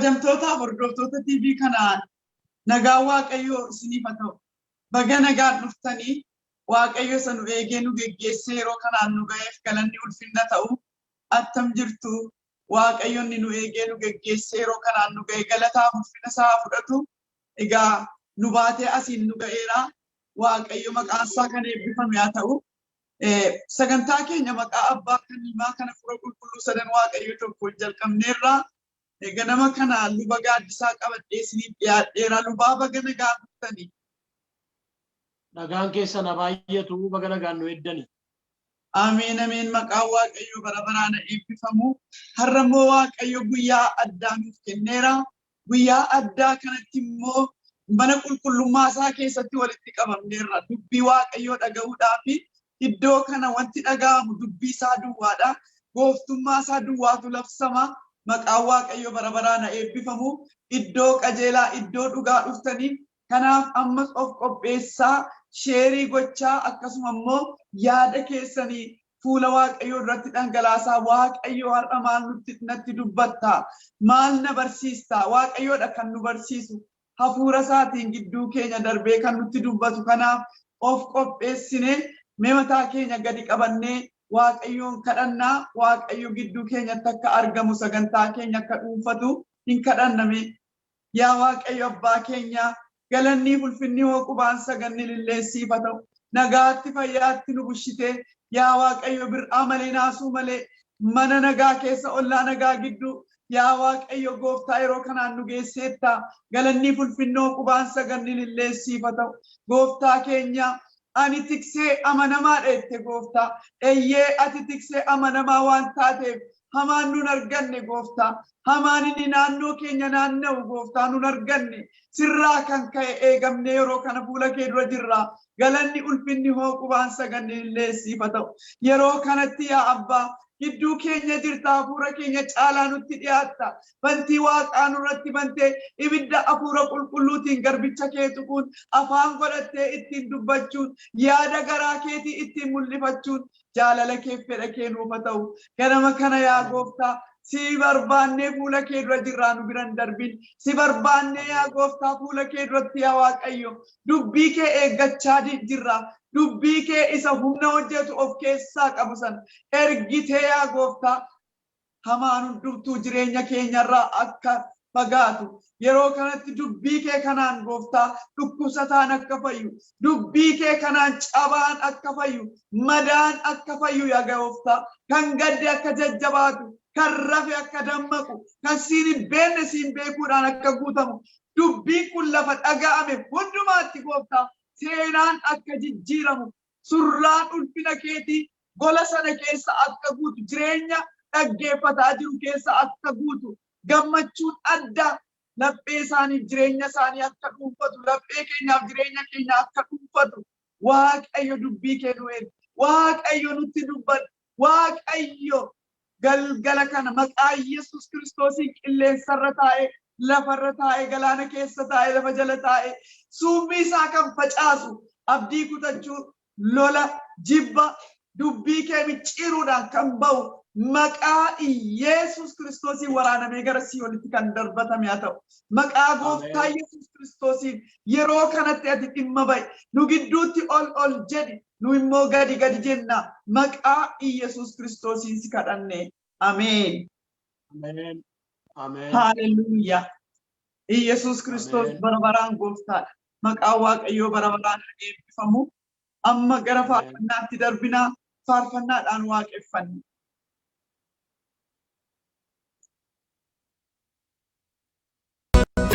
Kabajamtootaaf hordoftoota TV kanaa, nagaan Waaqayyoo isiniif haa ta'u. Baga nagaan dhuftanii. Waaqayyo isa nu eegee nu geggeessee yeroo kanaan nu ga'eef galanni ulfinna ta'u. Attam jirtu? Waaqayyo inni nu eegee nu geggeessee yeroo kanaan nu ga'e galataaf ulfina isaa haa fudhatu. Egaa nu baatee asiin nu ga'eera. Waaqayyo maqaan isaa kan eebbifame haa ta'u. Sagantaa keenya maqaa Abbaa, kan Ilmaa, kan Hafuura Qulqulluu sadan Waaqayyo tokkoon jalqabneerra. Ganama kana Luba Gaaddisaa qabadhee isiniif dhiyaadheera. Lubaa, baga nagaan dhuftanii. Nagaan keessan haa baay'atu, baga nagaan nu eeddani. Ameen, ameen, maqaan Waaqayyo bara baraan haa eebbifamu. Har'a immoo Waaqayyo guyyaa addaa nuuf kenneera. Guyyaa addaa kanatti immoo mana qulqullummaa isaa keessatti walitti qabamneerra. Dubbii Waaqayyoo dhaga'uudhaaf iddoo kana wanti dhaga'amu dubbii isaa duwwaadha. Gooftummaa isaa duwwaatu labsama. Maqaan Waaqayyo bara baraan haa eebbifamu. Iddoo qajeelaa, iddoo dhugaa dhuftanii, kanaaf ammas of qopheessaa, share gochaa, akkasuma immoo yaada keessanii fuula Waaqayyoo duratti dhangalaasaa. Waaqayyo har'a maal nutti natti dubbatta? Maal na barsiista? Waaqayyoodha kan nu barsiisu. Hafuura isaatiin gidduu keenya darbee kan nutti dubbatu. Kanaaf of qopheessinee, mee mataa keenya gadi qabannee Waaqayyoon kadhannaa. Waaqayyo gidduu keenyatti akka argamu, sagantaa keenya akka dhuunfatu hin kadhanname. Yaa Waaqayyo Abbaa keenya, galanni ulfinni hooqubaan saganni lilleessiif haa ta'u. Nagaatti fayyaatti nu bushitee, yaa Waaqayyo, bir'aa malee, naasuu malee, mana nagaa keessa, ollaa nagaa gidduu, yaa Waaqayyo Gooftaa, yeroo kanaan nu geesseetta. Galanni ulfinnoo qubaan saganni lilleessiif haa ta'u. Gooftaa keenya, ani tiksee amanamaadha jette, Gooftaa. Eeyyee, ati tiksee amanamaa waan taateef hamaan nun arganne, Gooftaa. Hamaan inni naannoo keenya naanna'u, Gooftaa, nun arganne. Sirraa kan ka'e eegamne yeroo kana fuula kee dura jirra. Galanni ulfinni hooqubaan saganni lilleessiif haa ta'u. Yeroo kanatti, yaa Abbaa, gidduu keenya jirta, hafuura keenya caalaa nutti dhiyaatta. Bantii waaqaa nurratti bantee, ibidda Hafuura Qulqulluutiin garbicha kee tuquun, afaan godhattee ittiin dubbachuun, yaada garaa keetii ittiin mul'ifachuun jaalala kee, fedha kee nuuf haa ta'u. Ganama kana, yaa Gooftaa, si barbaannee fuula kee dura jirraa, nu biran darbin. Si barbaannee, yaa Gooftaa, fuula kee duratti, yaa Waaqayyo, dubbii kee eeggachaa jirra. Dubbii kee isa humna hojjetu of keessaa qabu sana ergitee, yaa Gooftaa, hamaan hundumtuu jireenya keenyarraa akka fagaatu, yeroo kanatti dubbii kee kanaan, Gooftaa, dhukkubsataan akka fayyu, dubbii kee kanaan cabaan akka fayyu, madaan akka fayyu, yaa Gooftaa, kan gadde akka jajjabaatu, kan rafe akka dammaqu, kan siin hin beekne siin beekuudhaan akka guutamu, dubbiin kun lafa dhaga'ame hundumaatti, Gooftaa, seenaan akka jijjiiramu, surraan ulfina keetii gola sana keessa akka guutu, jireenya dhaggeeffataa jiru keessa akka guutu, gammachuun adda laphee isaaniif jireenya isaanii akka dhuunfatu, laphee keenyaaf jireenya keenya akka dhuunfatu, Waaqayyo, dubbii kee nu ergi. Waaqayyo, nutti dubbadhu. Waaqayyo, galgala kana maqaa Yesuus Kiristoosiin qilleensarra taa'ee, lafarra taa'ee, galaana keessa taa'ee, lafa jala taa'ee summii isaa kan facaasu, abdii kutachuu, lola, jibba, dubbii kee micciiruudhaan kan ba'u maqaa Yesuus Kiristoosiin waraanamee gara sii'olitti kan darbatame haa ta'u. Maqaa Gooftaa Yesuus Kiristoosiin yeroo kanatti ati dhimma ba'i. Nu gidduutti ol ol jedhi. Nu immoo gadi gadi jenna. Maqaa Yesuus Kiristoosiin si kadhanne. Ameen. Ameen. Ameen. Haaleluyyaa. Yesuus Kiristoos Ameen. bara baraan Gooftaadha. Maqaan Waaqayyoo bara baraan haa eebbifamu. Amma gara Ameen. faarfannaatti darbinaa, faarfannaadhaan waaqeffanna.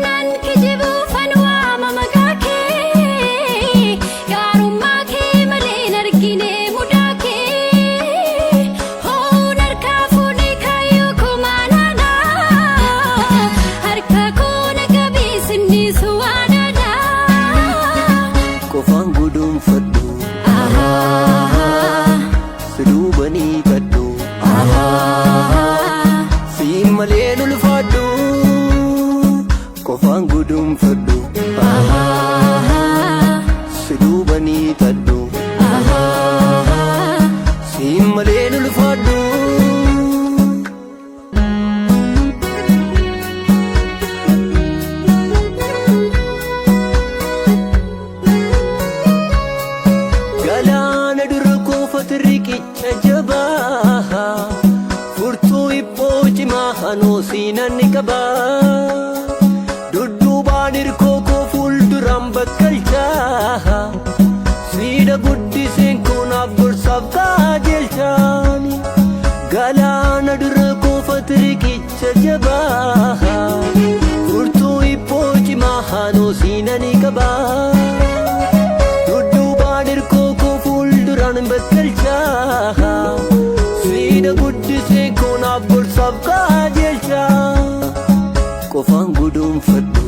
Nan kijibuufan waama maqaa kee, gaarummaa kee malee hin argine mudaa kee. Hoon harkaa fuudhee kaayyoo koo maanaadha, harka koo na qabee sinniisu waanaadha. Qofaan guduunfadhu, si duubanii kadhu, siin malee ulfaadhu, qofaan guduunfadhu. galcha. Siida guddisee koonaaf gorsaaf qajeelcha. Qofaan guduunfadhu.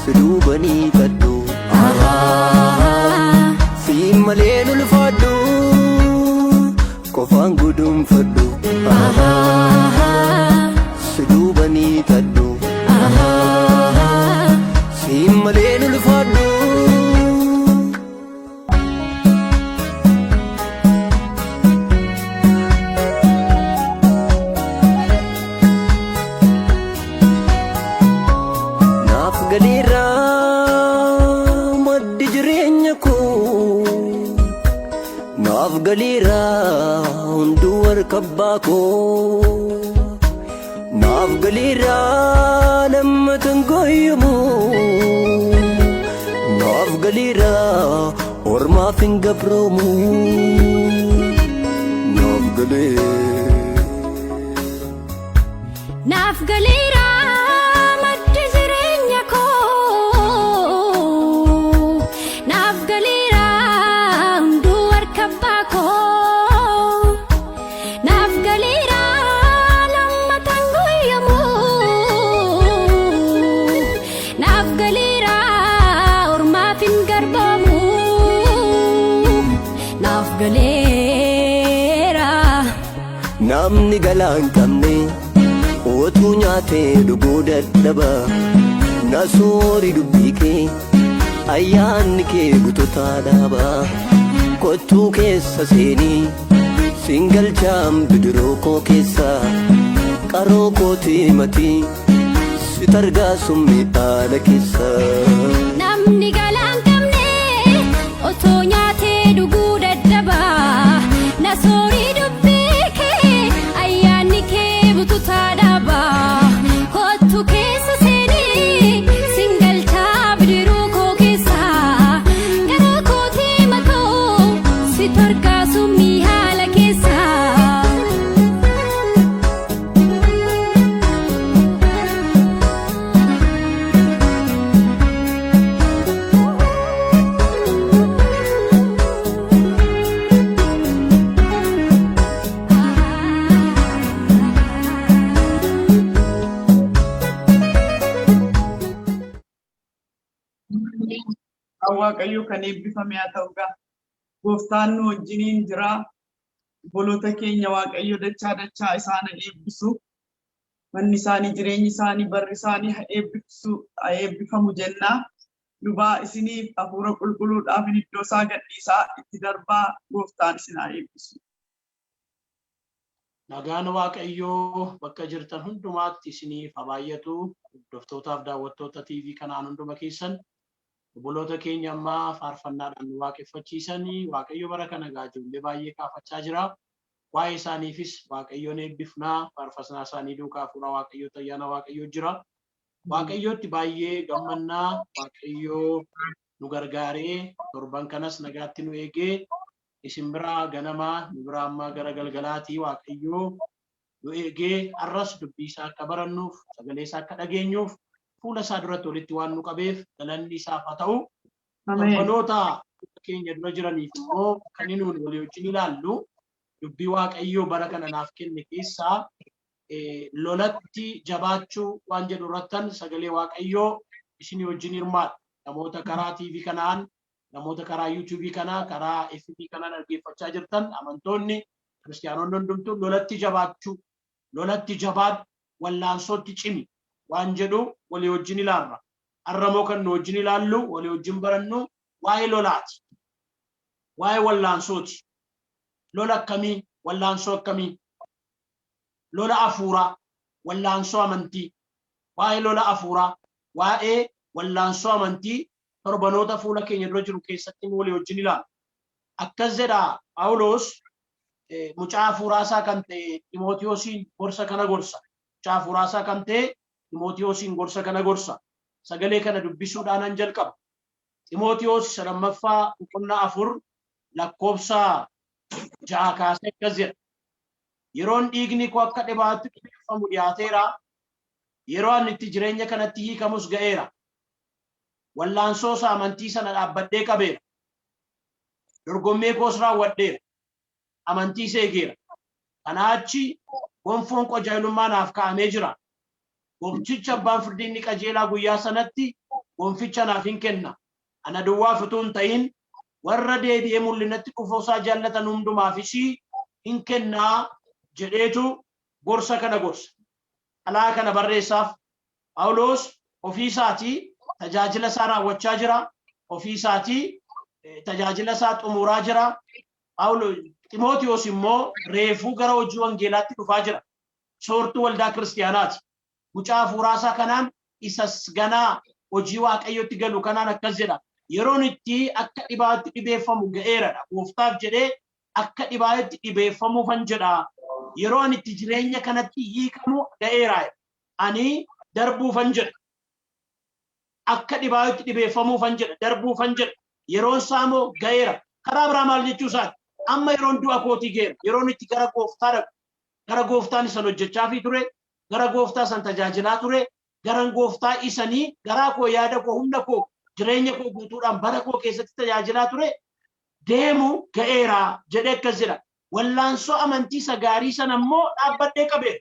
Si duubanii kadhu. Siin malee ulfaadhu. Qofaan guduunfadhu. Si duubanii kadhu. Siin malee ulfaadhu. Naaf galeera maddi jireenya koo. Naaf galeera hunduu harka abbaa koo. Naaf galeera lammatan gooyyamu. Naaf galeera ormaaf hin gabroomu. Naaf galeera. Naaf galeera maddi jireenya koo. Naaf galeera hunduu harka abbaa koo. Naaf galeera lammatan guyyamu. Naaf galeera ormaaf hin garbaamu. Naaf galeera. Namni galaa hin qabne otuu nyaatee dhuguu dadhaba. Na soori dubbii kee, ayyaanni kee gututaa dhaaba. Kottuu keessa seenii singalchaam bidiruu koo keessa. Qaroo kootii matii si targaa summii haala keessa. Namni galaa hin qabne otoo nyaatee dhuguu dadhaba. Na soorii dubbii kee, ayyaanni kee bututaa dhaaba. Kottu keessa seenii singalchaa bidiruu koo keessa. Gara kootii matoo si torgaa summii haala keessa. Waaqayyo kan eebbifame haa ta'u gaa. Gooftaan nu wajjiniin jira. Obboloota keenya Waaqayyo dachaa dachaa isaan haa eebbisu. Manni isaanii, jireenyi isaanii, barri isaanii haa eebbisu, haa eebbifamu jenna. Lubaa isiniif hafuura qulqulluudhaaf iddoo isaa gadhiisaa itti darbaa, gooftaan isin haa eebbisu. Nagaan Waaqayyoo bakka jirtan hundumaatti isiniif haa baay'atu. Hordoftootaaf daawwattoota TV kanaan hunduma keessan, obboloota keenya ammaa faarfannaadhaan nu waaqeffachiisanii, Waaqayyo bara kana egaa ijoollee baay'ee kaafachaa jira. Waa'ee isaaniifis Waaqayyoon eebbifnaa, faarfannaa isaanii duukaa hafuura Waaqayyootu, ayyaana Waaqayyoo jira. Waaqayyootti baay'ee gammannaa. Waaqayyoo nu gargaaree torban kanas nagaatti nu eegee, isin biraa ganamaa, nu biraa ammaa gara galgalaatii, Waaqayyoo nu eegee har'as dubbii isaa akka barannuuf, sagalee isaa akka dhageenyuuf fuula isaa duratti walitti waan nu qabeef galanni isaaf haa ta'u. Ameen. Torbanoota keenya dura jiraniif immoo kan inni nuun walii wajjin ilaallu dubbii Waaqayyoo bara kana naaf kenne keessaa lolatti jabaachuu waan jedhu irrattan sagalee Waaqayyoo isinii wajjin hirmaadha. Namoota karaa TV kanaan, namoota karaa YouTube kanaa, karaa FB kanaan dhaggeeffachaa jirtan, amantoonni kiristaanonni hundumtuu lolatti jabaachuu, lolatti jabaadhu, wallaansootti cimi waan jedhu walii wajjin ilaalla. Har'amoo kan nu wajjin ilaallu, walii wajjin barannu waa'ee lolaati. Waa'ee wallaansooti. Lola akkamii? Wallaansoo akkamii? Lola afuuraa, wallaansoo amantii. Waa'ee lola afuuraa, waa'ee wallaansoo amantii torbanoota fuula keenya dura jiru keessatti walii wajjin ilaalla. Akkas jedha Phaawulos, mucaa afuuraasaa kan ta'e Ximootiyoosiin gorsa kana gorsa. Mucaa afuuraasaa kan ta'e Ximootiyoosiin gorsa kana gorsa. Sagalee kana dubbisuudhaan an jalqaba. Ximootiyoos isa lammaffaa boqonnaa 4 lakkoofsa 6 kaasee akkas jedha. "Yeroon dhiigni koo akka dhibaatti dhibeeffamu dhiyaateera. Yeroo ani itti jireenya kanatti hiikamus ga'eera. Wallaansoo isa amantii sana dhaabbadhee qabeera." Dorgommee koos raawwadheera. Amantiis eegeera. Kanaa achi gonfoon qajeelummaa naaf kaa'amee jira. Gooftichi abbaan firdii inni qajeelaa guyyaa sanatti gonficha naaf hin kenna. Ana duwwaaf utuu hin ta'in warra deebi'ee mul'inatti dhufuu isaa jaallatan hundumaafis hin kennaa jedheetu gorsa kana gorsa. Xalayaa kana barreessaaf. Phaawulos ofii isaatii tajaajila isaa raawwachaa jira. Ofii isaatii tajaajila isaa xumuraa jira. Phaawulos Ximootiyoos immoo reefuu gara hojii wangeelaatti dhufaa jira. Soortuu waldaa kiristiyaanaati. Mucaa hafuuraa isaa kanaan isas ganaa hojii Waaqayyotti galu kanaan akkas jedha. Yeroon itti akka dhibaa'utti dhibeeffamu ga'eeradha. Gooftaaf jedhee akka dhibaa'utti dhibeeffamuufan jedha. Yeroo ani itti jireenya kanatti hiikamu ga'eera. Ani darbuufan jedha. Akka dhibaa'utti dhibeeffamuufan jedha. Darbuufan jedha. Yeroon isaa immoo ga'eera. Karaa biraa maal jechuu isaati? Amma yeroon du'a kootii ga'eera. Yeroon itti gara gooftaa dhaqu. Gara gooftaan isan hojjechaafii ture. Gara gooftaa isan tajaajilaa ture. Garan gooftaa isanii garaa koo, yaada koo, humna koo, jireenya koo guutuudhaan bara koo keessatti tajaajilaa ture deemu ga'eera jedhee akkas jedha. Wallaansoo amantii isa gaarii sana immoo dhaabbadhee qabeera.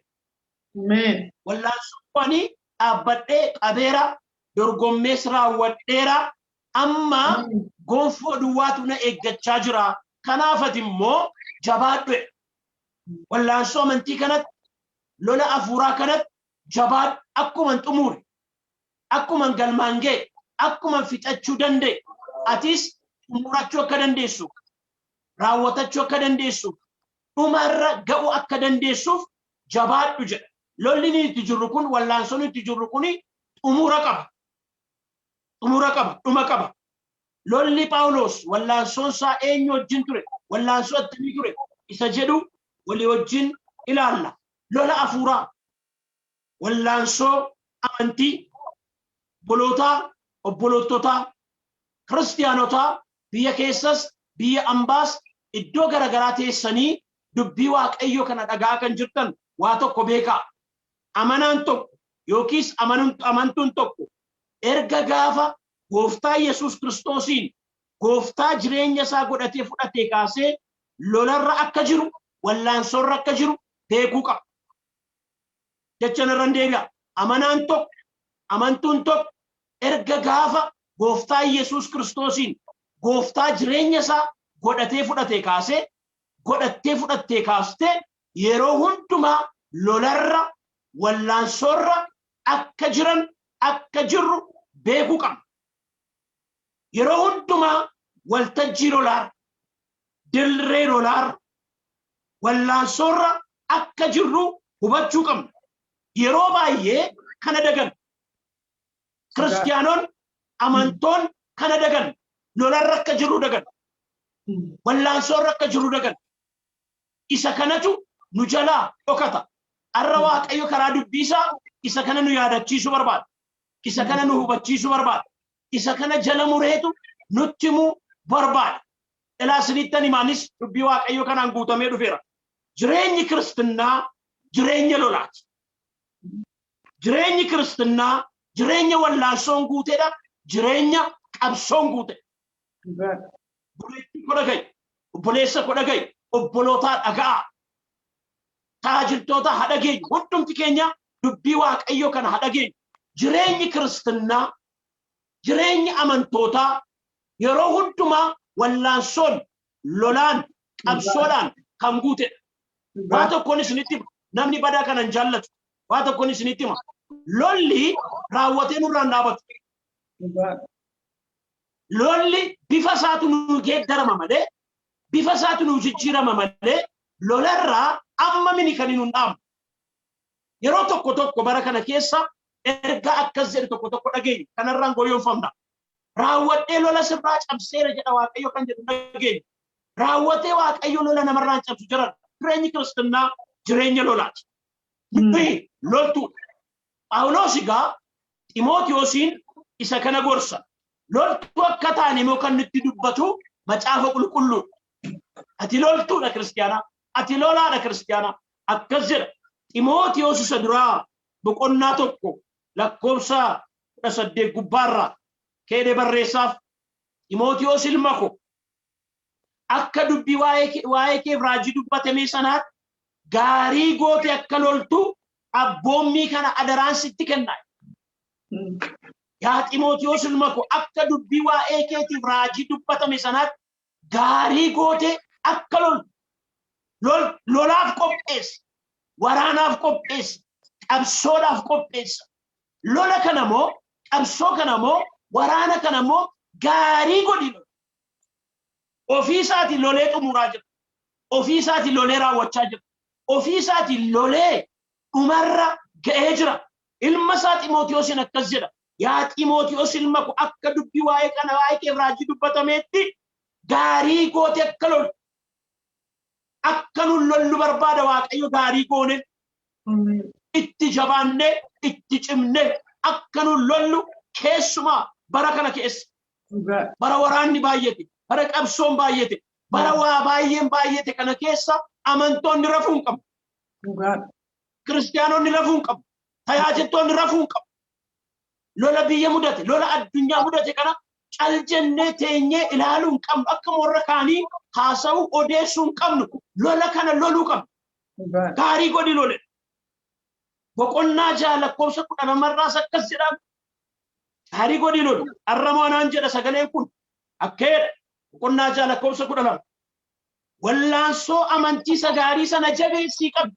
Ameen. Wallaansoo ani dhaabbadhee qabeera, dorgommees raawwadheera. Amma gonfoo duwwaatu na eeggachaa jira. Kanaaf ati immoo jabaadhu jedha. Wallaansoo amantii kanatti, lola hafuuraa kanatti jabaadhu. Akkuman xumure, akkuman galmaan ga'e, akkuman fixachuu danda'e, atis xumurachuu akka dandeessu, raawwatachuu akka dandeessu, dhumarra ga'uu akka dandeessuuf jabaadhu jedha. Lolli nuyi itti jirru kun, wallaansoon itti jirru kun xumura qaba. Xumura qaba, dhuma qaba. Lolli Phaawulos wallaansoon isaa eenyu wajjin ture, wallaansoo attamii ture isa jedhu walii wajjin ilaalla. Lola hafuuraa, wallaansoo amantii, obbolootaa, obboloototaa, kiristiyaanotaa biyya keessas biyya ambaas iddoo garaagaraa teessanii dubbii Waaqayyoo kana dhaga'aa kan jirtan waa tokko beekaa. Amanaan tokko yookiis amantuun tokko erga gaafa gooftaa Yesuus Kiristoosiin gooftaa jireenya isaa godhatee fudhatee kaasee lolarra akka jiru, wallaansoorra akka jiru beekuu qaba. Jechan irra deebi'a. Amanaan tokko, amantuun tokko erga gaafa gooftaa Yesuus Kiristoosiin gooftaa jireenya isaa godhatee fudhatee kaasee, godhattee fudhattee kaastee yeroo hundumaa lolarra, wallaansoorra akka jiran, akka jirru beekuu qabna. Yeroo hundumaa waltajjii lolaarra, dirree lolaarra, wallaansoorra akka jirru hubachuu qabna. Yeroo baay'ee kana dagan. Kiristiyaanonni, amantoon kana dagan. Lolarra akka jirru dagan. Wallaansoorra akka jirru dagan. Isa kanatu nu jalaa dhokata. Har'a Waaqayyo karaa dubbii isaa isa kana nu yaadachiisuu barbaada. Isa kana nu hubachiisuu barbaada. Isa kana jala mureetu nutti himuu barbaada. Ilaa isinittan himaanis dubbii Waaqayyo kanaan guutamee dhufeera. Jireenyi kiristinnaa jireenya lolaati. Jireenyi kiristinnaa jireenya wallaansoon guuteedha. Jireenya qabsoon guuteedha. Obboleettii koo dhaga'i. Obboleessa koo dhaga'i. Obbolootaa dhaga'aa. Tajaajiltoota haa dhageenyu. Hundumti keenya dubbii Waaqayyoo kana haa dhageenyu. Jireenyi kiristinnaa, jireenyi amantootaa yeroo hundumaa wallaansoon, lolaan, qabsoodhaan kan guutedha. Waa tokkoon isinitti hima. Namni badaa kana hin jaallatu. Waa tokkoon isinitti hima. Lolli raawwatee nurraan dhaabatu. Lolli bifa isaatu nu geeddarama malee, bifa isaatu nu jijjiirama malee, lolarraa amma mini kan hin dhaabnu. Yeroo tokko tokko bara kana keessa erga akkas jedhu tokko tokko dhageenya. Kanarraan goyoonfamna. Raawwadhee lola sirraa cabseera jedha Waaqayyo kan jedhu dhageenya. Raawwatee Waaqayyo lola namarraan cabsu jiran. Jireenyi kiristinnaa jireenya lolaati. Nuyi loltuudha. Phaawulos egaa Ximootiyoosiin isa kana gorsa. Loltuu akka taane immoo kan nutti dubbatu macaafa qulqulluudha. Ati loltuudha kiristiyaanaa. Ati lolaadha kiristiyaanaa. Akkas jedha. Ximootiyoos isa duraa boqonnaa 1 lakkoofsa 18 gubbaarraa keedee barreessaaf. Ximootiyoos ilma ko, Akka dubbii waa'ee keef raajii dubbatamee sanaatti gaarii goote akka loltu abboommii kana adaraan sitti kenna. Yaa Ximootiyoos ilma koo, akka dubbii waa'ee keetiif raajii dubbatame sanaatti gaarii goote akka loltu. Lolaaf qopheessa, waraanaaf qopheessa, qabsoodhaaf qopheessa. Lola kana moo, qabsoo kana moo, waraana kana moo gaarii godhi lolu. Ofii isaatii lolee xumuraa jira. Ofii isaatii lolee raawwachaa jira. Ofii isaatii lolee dhumarra ga'ee jira. Ilma isaa Ximootiyoosiin akkas jedha. Yaa Ximootiyoos ilma ko, akka dubbii waa'ee kana waa'ee keef raajii dubbatameetti gaarii goote akka loltu. Akka nun lollu barbaada Waaqayyo, gaarii goone, itti jabaannee, itti cimnee akka nun lollu, keessumaa bara kana keessa. Bara waraanni baay'ate, bara qabsoon baay'ate, bara waa baay'een baay'ate kana keessa amantoonni rafuu hin qabu. Kiristiyaanonni rafuu hin qabu. Tajaajiltoonni rafuu hin qabu. Lola biyya mudate, lola addunyaa mudate kana cal jennee teenyee ilaaluu hin qabnu. Akka warra kaanii haasa'uu, odeessuu hin qabnu. Lola kana loluu qabnu. Gaarii godhi lole. Boqonnaa 6 lakkoofsa 12rraas akkas jedhama. Gaarii godhi lolu. Har'a anaan jedha sagaleen kun. Akkeedha. Boqonnaa 6 lakkoofsa 12. Wallaansoo amantii isa gaarii sana jabeessii qabi.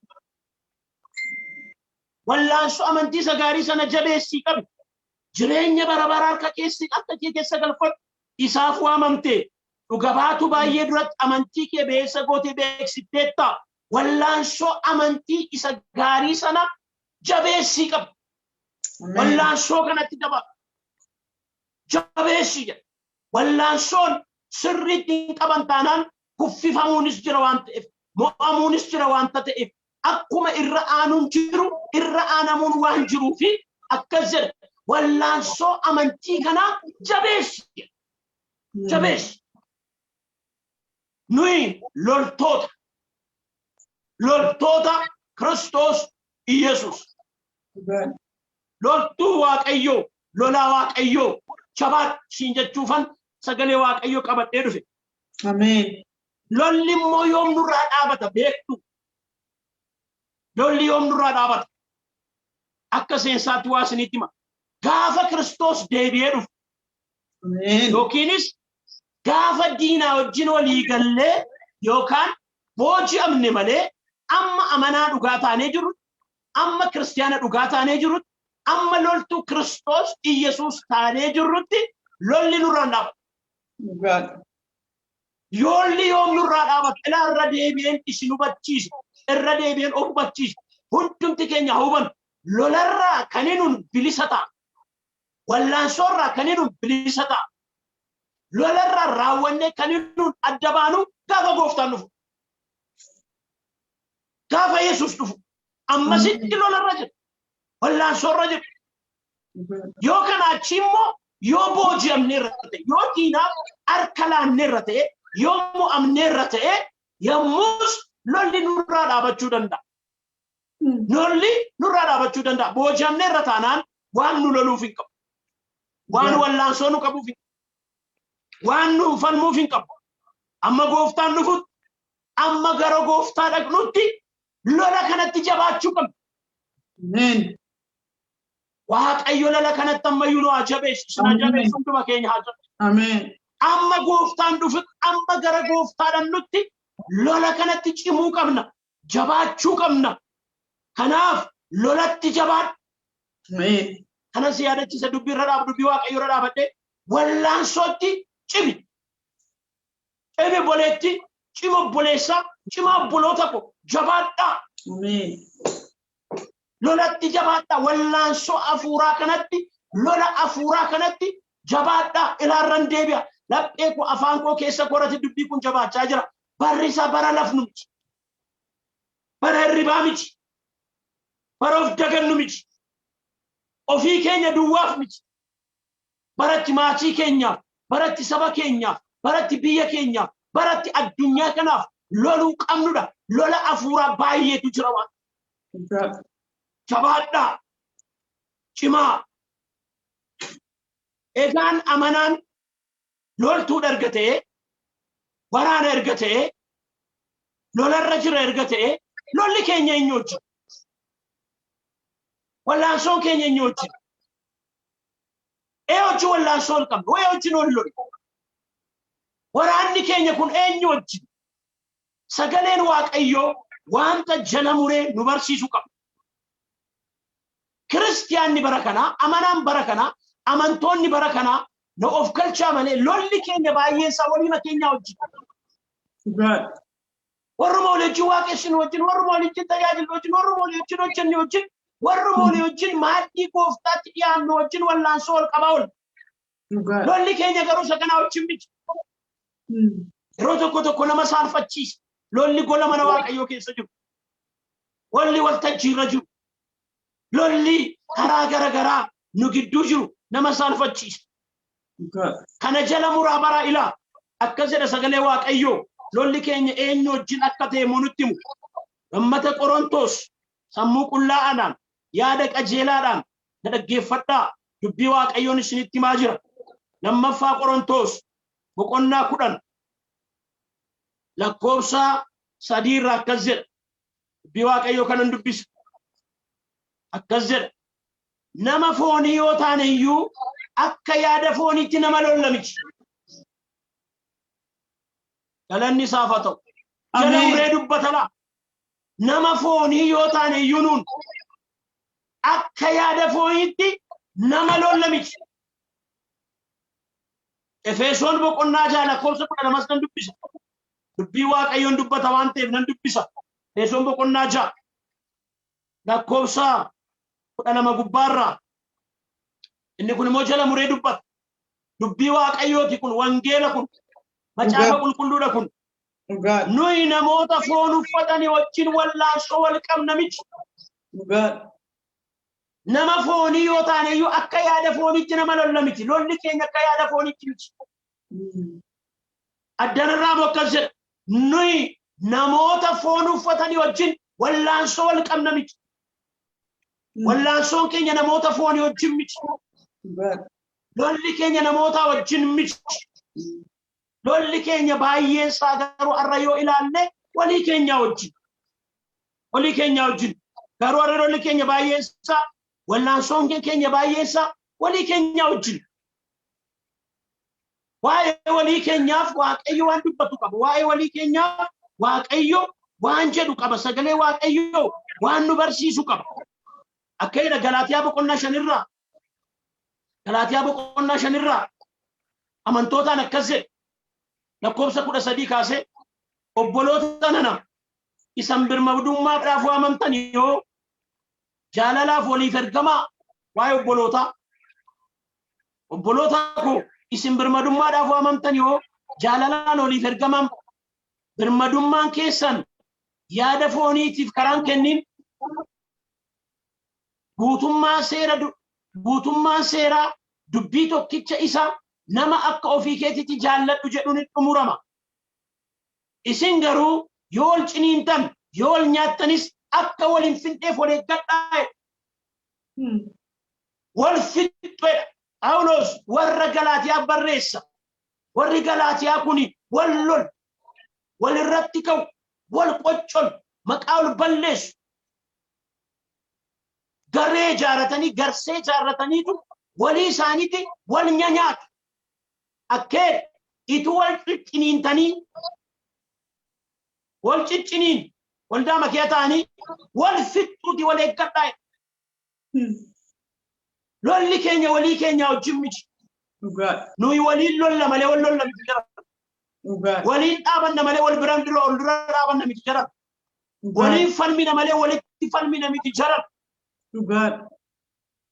Wallaansoo amantii isa gaarii sana jabeessii qabi. Jireenya bara baraa harka kee keessa galfadhu. Isaaf waamamte. Dhuga baatu baay'ee duratti amantii kee beessa gootee beeksifteetta. Wallaansoo amantii isa gaarii sana jabeessii qabi. Wallaansoo kanatti jabaa. Jabeessii jedha. Wallaansoon sirriitti hin qaban taanaan kuffifamuunis jira waan ta'eef, mo'amuunis jira waanta ta'eef, akkuma irra aanuun jiru irra aanamuun waan jiruu fi akkas jedha. Wallaansoo amantii kanaa jabeessi jedha. Jabeessi. Nuyi loltoota. Loltoota Kiristoos Iyesuus. Loltuu Waaqayyoo, lolaa Waaqayyoo, jabaadhu siin jechuufan sagalee Waaqayyoo qabadhee dhufe. Ameen. Lolli immoo yoom nurraa dhaabata beektu? Lolli yoom nurraa dhaabata? Akka seensaatti waa isinitti hima. Gaafa Kiristoos deebi'ee dhufu Ameen. yookiinis gaafa diinaa wajjin walii gallee yookaan booji'amne malee, amma amanaa dhugaa taanee jirru, amma kiristiyaana dhugaa taanee jirrutti, amma loltuu Kiristoos Iyyasuus taanee jirrutti lolli nurraa hin dhaabatu. Lolli yoom nurraa dhaabata? Ilaa, irra deebi'een isin hubachiisa. Irra deebi'een of hubachiisa. Hundumti keenya haa hubannu. Lolarraa kan nun bilisa ta'a. Wallaansoorraa kan nun bilisa ta'a. Lolarraa raawwannee kan nun adda baanu gaafa gooftaan dhufu. Gaafa Yesuus dhufu. Ammasitti lolarra jira. Wallaansoorra jira. Yoo kana achi immoo yoo booji'amneerra ta'e, yoo diinaaf harka laanneerra ta'e, yoo mo'amneerra ta'e, yommus lolli nurraa dhaabachuu danda'a. Lolli nurraa dhaabachuu danda'a. Booji'amneerra taanaan waan nu loluuf hin qabu. Waan wallaansoo nu qabuuf hin qabu. Waan nu falmuuf hin qabu. Amma gooftaan dhufutti, amma gara gooftaa dhaqnutti lola kanatti jabaachuu qabna. Ameen. Waaqayyo lola kanatti ammayyuu nu haa jabeessu. Isin haa jabeessu, hunduma keenya haa jabeessu. Ameen. Amma gooftaan dhufutti, amma gara gooftaa dhaqnutti lola kanatti cimuu qabna. Jabaachuu qabna. Kanaaf lolatti jabaadhu. Ameen. Kanan si yaadachiisa, dubbii irra dhaabu, dubbii Waaqayyo irra dhaabadhee, wallaansootti cimi. Cimi obboleetti, cima obboleessaa, cima obboloota ko, jabaadhaa. Ameen. Lolatti jabaadhaa. Wallaansoo afuuraa kanatti, lola afuuraa kanatti jabaadhaa. Ilaarran deebi'a. Laphee koo, afaan koo keessa korati dubbii kun jabaachaa jira. Barri isaa bara lafnu miti. Bara hirribaa miti. Bara of dagannu miti. Ofii keenya duwwaaf miti. Baratti maatii keenyaaf, baratti saba keenyaaf, baratti biyya keenyaaf, baratti addunyaa kanaaf loluu qabnudha. Lola afuuraa baay'eetu jira waan. Jabaadhaa. Cimaa. Egaan amanaan loltuu erga ta'ee Waraana erga ta'ee, lolarra jira erga ta'ee, lolli keenya eenyu wajjin? Wallaansoon keenya eenyu wajjin? Ee wajjin wallaansoo ol qabna, wayii wajjin ol lollu. Waraanni keenya kun eenyu wajjin? Sagaleen Waaqayyoo wanta jala muree nu barsiisu qaba. Kiristiyaanni bara kanaa, amanaan bara kanaa, amantoonni bara kanaa na of galchaa malee lolli keenya baay'een isaa waliima keenyaa wajjin. Dhugaadha. Warruma walii wajjin waaqessinu wajjin, warruma walii wajjin tajaajillu wajjin, warruma walii wajjin hojjennu wajjin, warruma walii wajjin maaddii gooftaatti dhiyaannu wajjin wallaansoo wal qabaa oolla. Dhugaadha. Lolli keenya garuu isa kanaa wajjin miti. Yeroo tokko tokko nama saalfachiisa. Lolli gola mana Waaqayyoo keessa jiru. Lolli waltajjii irra jiru. Lolli karaa gara garaa nu gidduu jiru nama saalfachiisa. Dhugaadha. Kana jala muraa baraa ilaa. Akkas jedha sagalee Waaqayyoo. Lolli keenya eenyu wajjin akka ta'e immoo nutti himu. Lammata Qorontos sammuu qullaa'aadhaan, yaada qajeelaadhaan na dhaggeeffadhaa. Dubbii Waaqayyoon isinitti himaa jira. Lammaffaa Qorontos boqonnaa 10 lakkoofsa 3 irraa akkas jedha. Dubbii Waaqayyoo kanan dubbisa. Akkas jedha. Nama foonii yoo taane iyyuu akka yaada fooniitti nama lolla miti. Galanni isaaf haa ta'u. Jala Ameen. muree dubbata laa. Nama foonii yoo taane iyyuu nuun akka yaada fooniitti nama lolla miti. Efesoon boqonnaa 6 lakkoofsa 12 nan dubbisa. Dubbii Waaqayyoon dubbata waan ta'eef nan dubbisa. Efesoon boqonnaa 6 lakkoofsa 12 gubbaarraa. Inni kun immoo jala muree dubbata. Dubbii Waaqayyooti kun, wangeela kun, macaafa qulqulluudha kun. Dhugaadha. Nuyi namoota foon uffatanii wajjin wallaansoo wal qabna miti. Dhugaadha. Nama foonii yoo taane iyyuu akka yaada fooniitti nama lolla miti. Lolli keenya akka yaada fooniitti miti. Addanarraa immoo akkas jedha. Nuyi namoota foon uffatanii wajjin wallaansoo wal qabna miti. Wallaansoon keenya namoota foonii wajjin miti. Dhugaadha. Lolli keenya namoota wajjin miti. Lolli keenya baay'een isaa garuu har'a yoo ilaalle walii keenyaa wajjin. Walii keenyaa wajjin. Garuu har'a lolli keenya baay'een isaa, wallaansoon keenya baay'een isaa walii keenyaa wajjin. Waa'ee walii keenyaaf Waaqayyo waan dubbatu qaba. Waa'ee walii keenyaaf Waaqayyo waan jedhu qaba. Sagalee Waaqayyo waan nu barsiisu qaba. Akka jedha Galaatiyaa boqonnaa 5rraa. Galaatiyaa boqonnaa 5rraa amantootaan akkas jedhe. Lakkoofsa 13 kaasee, obboloota nana, isan birmadummaadhaaf waamamtan yoo jaalalaaf waliif ergamaa. Waa'ee obbolootaa. Obboloota koo, isin birmadummaadhaaf waamamtan yoo jaalalaan waliif ergamaa. Birmadummaan keessan yaada fooniitiif karaan kennin. Guutummaa seera guutummaan seeraa dubbii tokkicha isa nama akka ofii keetiitti jaalladhu jedhuun ni xumurama. Isin garuu yoo wal ciniintan, yoo wal nyaattanis akka wal hin fixneef wal eeggadhaa jedha. Wal fixxuedha. Phaawulos warra Galaatiyaa barreessa. Warri Galaatiyaa kuni wal lol, wal irratti ka'u, wal qoccol, maqaa wal balleessu. Garee ijaaratanii, garsee ijaarrataniitu walii isaaniitti wal nyaatu. Akkee ituu wal cicciniintanii, wal cicciniin waldaa makiya ta'anii wal fixxuuti wal eeggadhaa. Lolli keenya walii keenya wajjin miti. Dhugaadha. Nuyi waliin lolla malee wal lolla miti jara. Dhugaadha. Waliin dhaabanna malee wal biraan dura ol dura dhaabanna miti jara. Waliin falmina malee walitti falmina miti jara. Dhugaadha.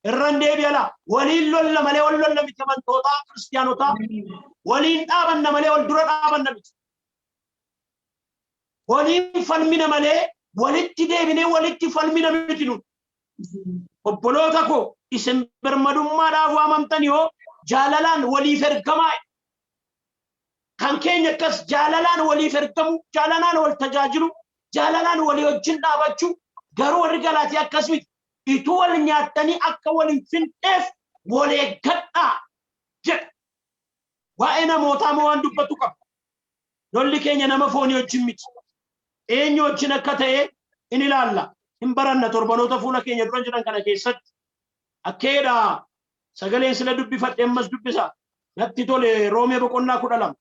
Irran deebi'ala. Waliin lolla malee wal lolla miti amantootaa kiristiyaanotaa. Waliin dhaabanna malee wal dura dhaabanna miti. Waliin falmina malee walitti deebinee walitti falmina miti nu. Obboloota koo, isin birmadummaadhaaf waamamtan yoo jaalalaan waliif ergamaa. Kan keenya akkas jaalalaan waliif ergamu, jaalalaan wal tajaajilu, jaalalaan walii wajjin dhaabachuu. Garuu warri Galaatii akkas miti. Ituu wal nyaattanii akka wal hin fixneef wal eeggadhaa jedha. Waa'ee namootaa moo waan dubbatu qaba. Lolli keenya nama foonii wajjin miti. Eenyu wajjin akka ta'e in ilaalla. Hin baranna torbanoota fuula keenya dura jiran kana keessatti. Akkeedha sagaleen sila dubbifadhe ammas dubbisa. Natti tole Roomee boqonnaa 12.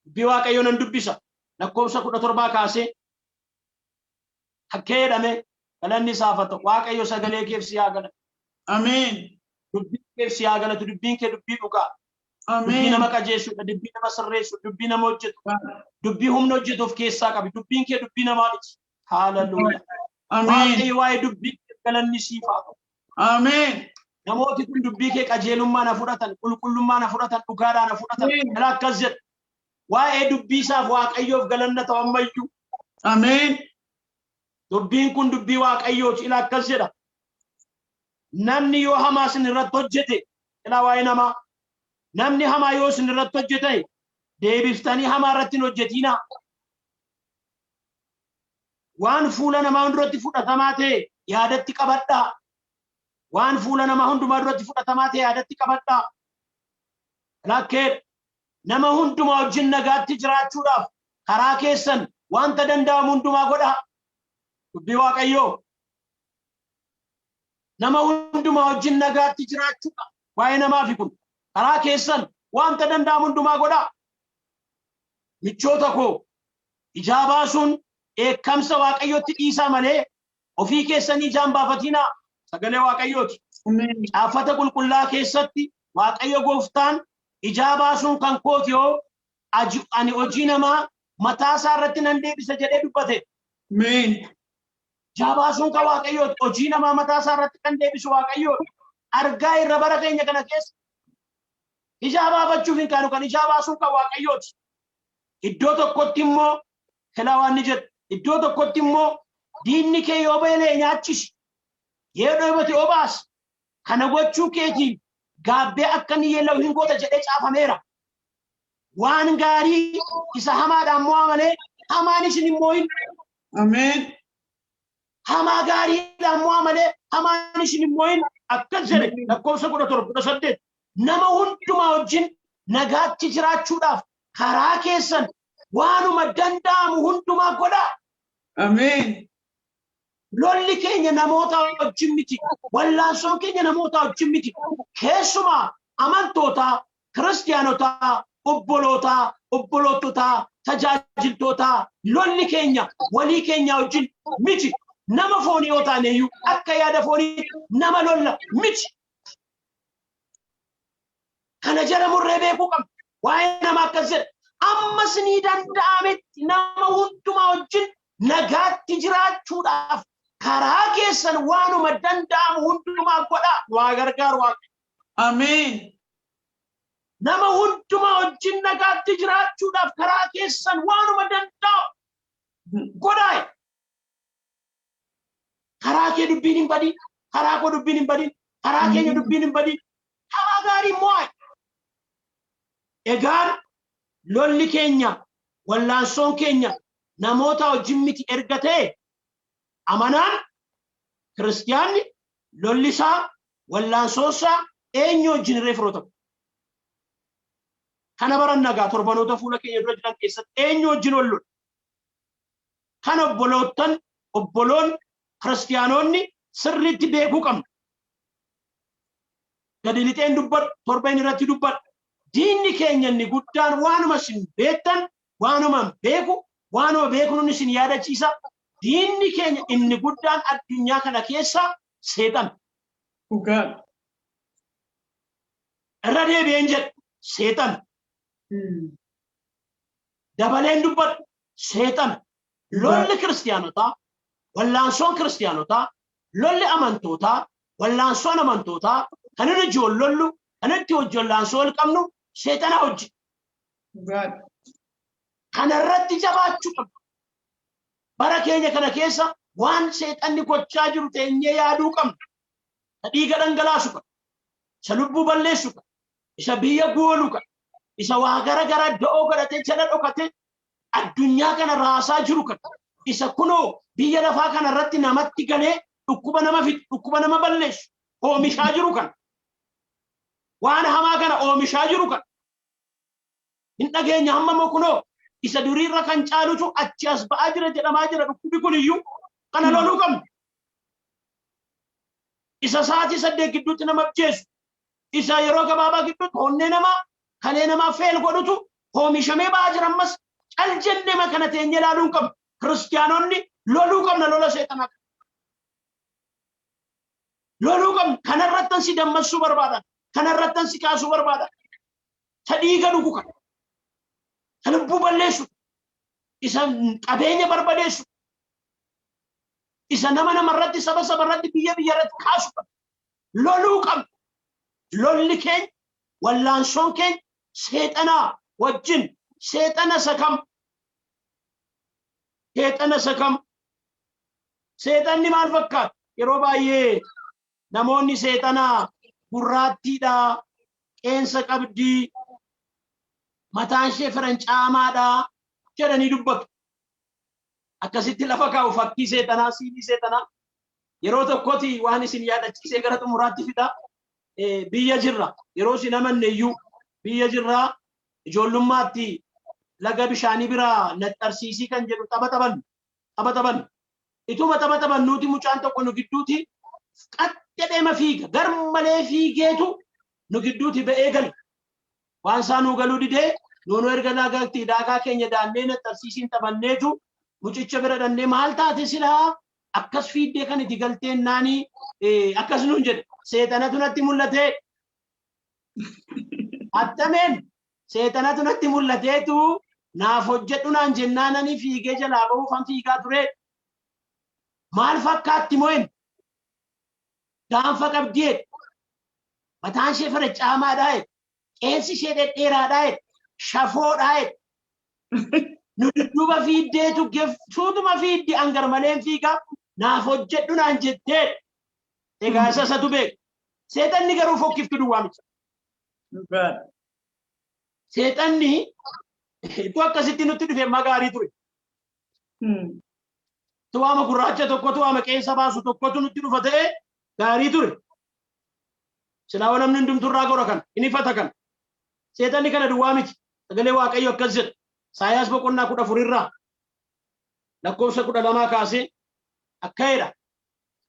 Dubbii Waaqayyoo nan dubbisa. Lakkoofsa 17 kaasee. Hakkee jedhame galanni isaaf haa ta'u. Waaqayyo sagalee keef si haa galatu. Ameen. Dubbiin keef si haa galatu. Dubbiin kee dubbii dhugaa. Dubbii Ameen. nama qajeelchudha. Dubbii nama sirreessu. Dubbii nama hojjetu. Dubbii humna hojjetu of keessaa qabi. Dubbiin kee dubbii namaa miti. Haaleluyyaa. Ameen. Waaqayyo waa'ee dubbii kee galanni siif haa ta'u. Ameen. Namooti kun dubbii kee qajeelummaa na fudhatan, qulqullummaa na fudhatan, dhugaadhaa na fudhatan. Ameen. Kana akkas jedha. Waa'ee dubbii isaaf Waaqayyoof galanna ta'u ammayyuu. Ameen. Dubbiin kun dubbii Waaqayyooti. Ila akkas jedha. Namni yoo hamaa isin irratti hojjete, ilaa waa'ee namaa. Namni hamaa yoo isin irratti hojjete, deebiftanii hamaa irratti hin hojjetinaa. Waan fuula namaa hunduratti fudhatamaa ta'e yaadatti qabadhaa. Waan fuula namaa hundumaa duratti fudhatamaa ta'e yaadatti qabadhaa. Lakkeedha. Nama hundumaa wajjin nagaatti jiraachuudhaaf karaa keessan wanta danda'amu hundumaa godhaa. Dubbii Waaqayyoo. Nama hundumaa wajjin nagaatti jiraachuudha. Waa'ee namaafi kun. Karaa keessan wanta danda'amu hundumaa godhaa. Michoota koo ijaa baasuun dheekkamsa Waaqayyootti dhiisaa malee ofii keessanii ijaan baafatinaa. Sagalee Waaqayyooti. Ameen. Caaffata qulqullaa keessatti Waaqayyo gooftaan ijaa baasuun kan kooti yoo ani hojii namaa mataa isaa irratti nan deebisa jedhee dubbate. Ameen. Ijaa baasuun kan Waaqayyooti. Hojii namaa mataa isaa irratti kan deebisu Waaqayyooti. Argaa irra bara keenya kana keessa ijaa baafachuuf hin kaanu kan ijaa baasuun kan Waaqayyooti. Iddoo tokkotti immoo kelaa waan ni jedhu. Iddoo tokkotti immoo diinni kee yoo beela'e nyaachisi. Yoo dheebote obaasi. Kana gochuu keetiin gaabbee akka inni yeella'u hin goota jedhee caafameera. Waan gaarii isa hamaadhaan mo'aa malee hamaan isin hin mo'in. Ameen. Hamaa gaariidhaan mo'aa malee hamaan isin hin mo'in. Akkas jedhe lakkoofsa 17 18. Nama hundumaa wajjin nagaatti jiraachuudhaaf karaa keessan waanuma danda'amu hundumaa godhaa. Ameen. Lolli keenya namoota wajjin miti. Wallaansoon keenya namoota wajjin miti. Keessumaa amantootaa, kiristiyaanotaa, obbolootaa, obboloototaa, tajaajiltootaa lolli keenya walii keenya wajjin miti. Nama foonii yoo taane iyyuu akka yaada foonii nama lolla miti. Kana jala murree beekuu qabna. Waa'ee nama akkas jedha. Ammas ni danda'ametti nama hundumaa wajjin nagaatti jiraachuudhaaf karaa keessan waanuma danda'amu hundumaa godhaa. Waa gargaaru Waaqayyo. Ameen. Nama hundumaa wajjin nagaatti jiraachuudhaaf karaa keessan waanuma danda'amu godhaa. Karaa kee dubbiin hin badin. Karaa koo dubbiin hin badin. Karaa keenya dubbiin hin badin. Hamaa gaarii mo'aa. Egaan lolli keenya wallaansoon keenya namoota wajjin miti erga ta'e amanaan kiristiyaanni lolli isaa wallaansoon isaa eenyu wajjin irree firoota. Kana baran nagaa torbanoota fuula keenya dura jiran keessatti eenyu wajjin wal lola. Kan obboloottan obboloon kiristiyaanonni sirriitti beekuu qabna. Gadi lixeen dubbadhu torbeen irratti dubbadhu. Diinni keenya inni guddaan waanuma isin beektan waanuma beeku waanuma beeknu isin yaadachiisa. Diinni keenya inni guddaan addunyaa kana keessa seexana. Dhugaadha. Irra deebi'een jedha seexana. Dabaleen dubbadhu seexana. Lolli kiristiyaanotaa, wallaansoon kiristiyaanotaa, lolli amantootaa, wallaansoon amantootaa kan inni hojii wal lollu, kan itti hojii wallaansoo wal qabnu seexana hojii. Dhugaadha. Kana irratti jabaachuu qabna. Bara keenya kana keessa waan seexanni gochaa jiru teenyee yaaduu qabna. Isa dhiiga dhangalaasu kan, isa lubbuu balleessu kan, isa biyya goolu kan, isa waa gara gara da'oo godhatee jala dhokatee addunyaa kana raasaa jiru kan, isa kunoo biyya lafaa kana irratti namatti galee dhukkuba nama fixu, dhukkuba nama balleessu oomishaa jiru kan, waan hamaa kana oomishaa jiru kan. Hin dhageenya hamma immoo kunoo Isa duriirra kan caalutu achi as ba'aa jira jedhamaa jira dhukkubi kun iyyuu kana loluu qabna. Isa sa'aatii 8 gidduutti nama ajjeesu, isa yeroo gabaabaa gidduutti onnee namaa, kalee namaa fail godhutu oomishamee ba'aa jira ammas cal jennee kana teenyee ilaaluu hin qabnu. Kiristiyaanonni loluu qabna lola seexanaa kana. Loluu qabna. Kanarrattan si dammassuu barbaada. Kanarrattan si kaasuu barbaada. Ta dhiiga dhugu kana. Ta lubbuu balleessu. Isa qabeenya barbadeessu. Isa nama namarratti, saba sabarratti, biyya biyyarratti kaasu kana. Loluu qabna. Lolli keenya, wallaansoon keenya seexanaa wajjin. Seexana isa kam? Seexana isa kam? Seexanni maal fakkaata? Yeroo baay'ee namoonni seexana gurraattiidha, qeensa qabdii, mataan ishee firancaamaadha jedhanii dubbatu. Akkasitti lafa kaa'u fakkii seexanaa, siilii seexanaa. Yeroo tokkotti waan isin yaadachiisee gara xumuraatti fida. Biyya jirra. Yeroo isin amanne iyyuu biyya jirraa ijoollummaatti laga bishaanii bira naxxarsiisii kan jedhu tapha taphannu. Tapha taphannu. Ituma tapha taphannuuti mucaan tokko nu gidduuti qaxxedheema fiiga. Gar malee fiigeetu nu gidduuti ba'ee gale. Waan isaa nuu galuu didee nuunu erga lagatti daakaa keenya daannee naxxarsiisiin taphanneetu mucicha bira dhannee maal taate silaa akkas fiiddee kan itti galteen naanii akkas nuun jedhe. Seexanatu natti mul'atee. Attameen seexanatu natti mul'ateetu naaf hojjedhu naan jennaan ani fiigee jalaa ba'uufan fiigaa ture. Maal fakkaatti mo'en? Gaanfa qabdii. Mataan ishee faracaamaadhaa. Qeensi ishee dhedheeraadhaa. Shafoodhaa. Nu dudduuba fiiddeetu suutuma fiiddi angar maleen fiigaa naaf hojjedhu naan jettee. Egaa isa isatu beeka. Seexanni garuu fokkiftu duwwaa miti. Seexanni iddoo akkasitti nutti dhufe magaarii ture. Tuwaama gurraacha tokkotu waama qeensa baasu tokkotu nutti dhufa ta'ee gaarii ture. Silaa namni hundumtuu irraa gora kana, inni ifata kana. Seexanni kana duwwaa miti. Sagalee Waaqayyo akkas jedha. Isaayaas boqonnaa 14 irraa lakkoofsa 12 kaasee akka jedha.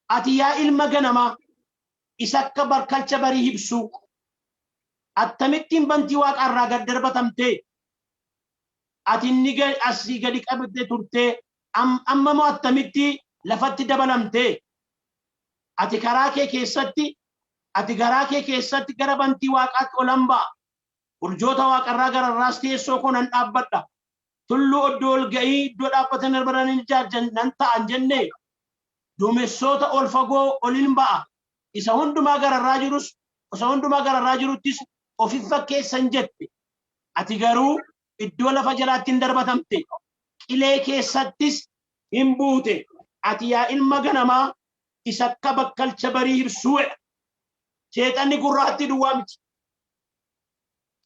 Ati yaa ilma ganamaa isa akka barkalcha barii ibsuu akkamittiin bantii waaqaarraa gad darbatamtee ati inni asii gadi qabde turtee amma moo attamitti lafatti dabalamtee ati karaa kee keessatti ati garaa kee keessatti gara bantii waaqaatti olan ba'a. Urjoota waaqarraa gararraas teessoo koo nan dhaabbadha. Tulluu oddoo ol ga'ii iddoo dhaabbatan barbaadanii ijaajjan nan ta'an jennee duumessoota ol fagoo olin ba'a. Isa hundumaa gararraa jirus isa hundumaa gararraa jiruttis ofif fakkeessan jette. Ati garuu iddoo lafa jalaatti hin darbatamte. Qilee keessattis hin buute. Ati yaa ilma ganamaa isa akka bakkalcha barii ibsuudha. Seexanni gurraattii duwwaa miti.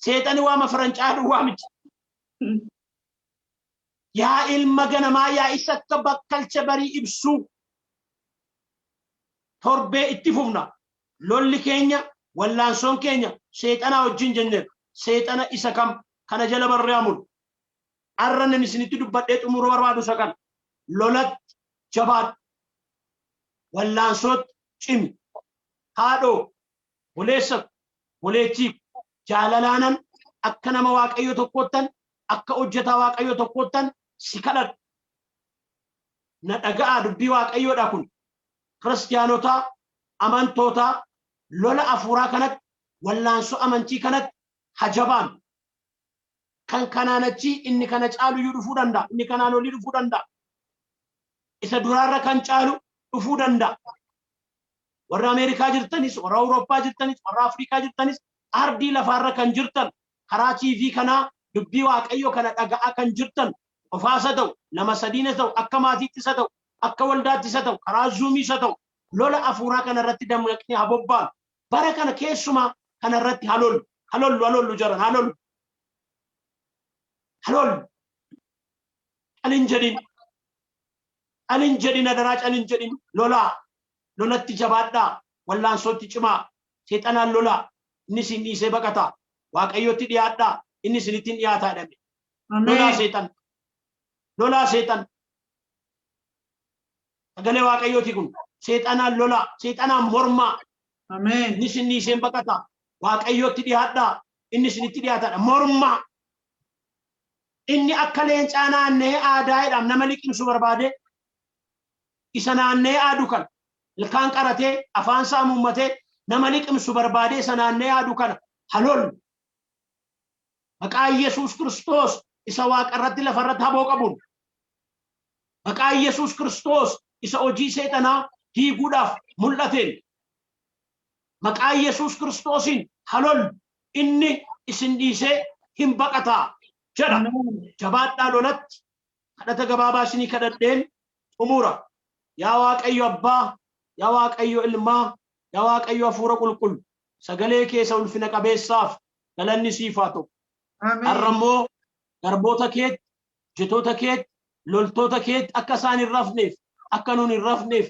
Seexanni waama farancaa duwwaa miti. Yaa ilma ganamaa yaa isa akka bakkalcha barii ibsuu. Torbee itti fufna. Lolli keenya wallaansoon keenya seexanaa wajjin jenneerra. Seexana isa kam kana jala barreeffamudha. Har'a nan isinitti dubbadhee xumuruu barbaadu isa kana. Lolatti jabaadhu. Wallaansootti cimi. Haadhoo, boleessa, boleettii, jaalalaanan akka nama Waaqayyo tokkoottan akka hojjetaa Waaqayyo tokkoottan si kadhadha. Na dhaga'aa dubbii Waaqayyoodha kun. Kiristiyaanotaa, amantootaa lola afuuraa kanatti, wallaansoo amantii kanatti hajabaan. Kan kanaan achii inni kana caalu iyyuu dhufuu danda'a. Inni kanaan olii dhufuu danda'a. Isa duraarra kan caalu dhufuu danda'a. Warra Ameerikaa jirtanis, warra Awurooppaa jirtanis, warra Afrikaa jirtanis, ardii lafaarra kan jirtan karaa TV kanaa dubbii Waaqayyoo kana dhaga'aa kan jirtan qofaas haa ta'u, lama sadiinis ta'u, akka maatiittis haa ta'u, akka waldaattis haa ta'u, karaa zuumiis haa ta'u, lola afuuraa kanarratti dammaqnee haa bobbaanu. Bara kana keessumaa kanarratti haa lollu, haa lollu, haa lollu jaran, haa lollu. Haa lollu. Calin jedhin. Calin jedhin adaraa calin jedhin lolaa. Lolatti jabaadhaa. Wallaansootti cimaa. Seexanaan lolaa. Inni isin dhiisee baqataa. Waaqayyotti dhiyaadhaa. Inni isinitti hin dhiyaataa jedhame. Lolaa seexan. Lolaa seexan. Sagalee Waaqayyooti kun. Seexanaan lolaa, seexanaan mormaa. Ameen. Inni isin dhiiseen baqata. Waaqayyootti dhiyaadhaa. Inni isinitti dhiyaatadha. Mormaa. Inni akka leencaa naanna'ee aadaa jedhaam nama liqimsu barbaade isa naanna'ee aadu kana ilkaan qaratee afaan isaa muummatee nama liqimsu barbaadee isa naanna'ee aadu kana halollu. Maqaa Yesuus Kiristoos isa waaqarratti lafarratti haboo qabuun, maqaa Yesuus Kiristoos isa hojii seexanaa diiguudhaaf mul'ateen, maqaa Yesuus Kiristoosiin halollu, inni isin dhiisee hin baqataa jedha. Jabaadhaa lolatti. Kadhata gabaabaa isinii kadhadheen xumura. Yaa Waaqayyo Abbaa, yaa Waaqayyo Ilmaa, yaa Waaqayyo Hafuura Qulqullu, sagalee kee isa ulfina qabeessaaf galanni siif haa ta'u. Har'a immoo garboota keetti, hojjetoota keetti, loltoota keetti akka isaan hin rafneef, akka nuun hin rafneef,